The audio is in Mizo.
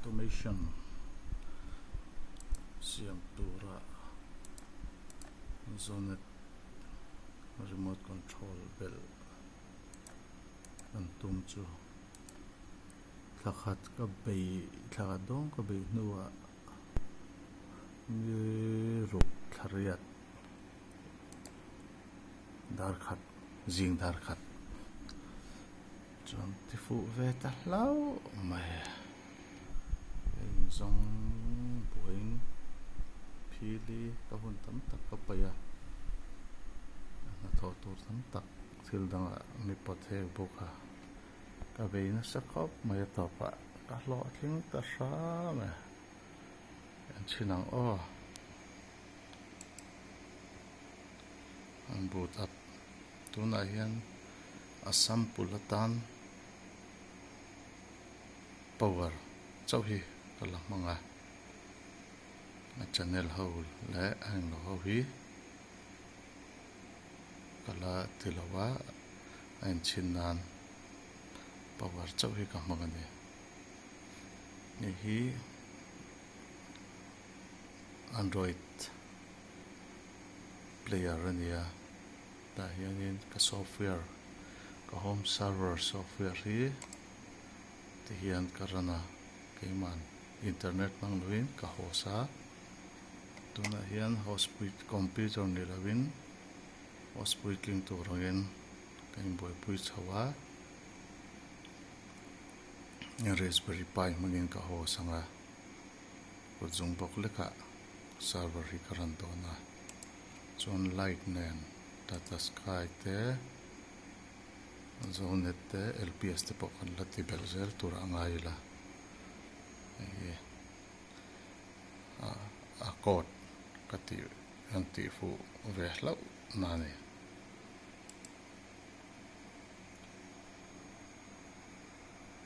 Automation siam tura Zonet remote control bel an tum chu thla khat ka bei thla khat dawng ka bei hnuah ni ruk thla riat dar khat zing dar khat chuan ti fuh ve ta hlauh mai a inzawng buaiin phili ka hun tam tak ka paih a hnathawh tur tam tak thil dangah mi pawt hek bawk a ka bei nasa khawp mai a tawpah ka hlawhtling ta hram e en chhin ang aw. An boot up tunah hian a sample atan power chauh hi ka la hmang a a channel ho leh a englo ho hi ka la ti lo a a inchhin nan power chauh hi ka hmang a ni hei hi. Android player a nia tah hianin ka software ka home server software hi ti hian ka run a keimah internet hmang lovin ka host a tunah hian host pui computer ni lovin host puitling tur angin ka inbuaipui chho a raspberry pi hmangin ka host ang a. Kut zung bawk lekah server hi ka rawn dawn a chuan light nen tata sky te zonet te lps te pawh kan la ti belh zel tur a ngai ila hei hi a code ka tih an tih fuh ve hlauh na a ni.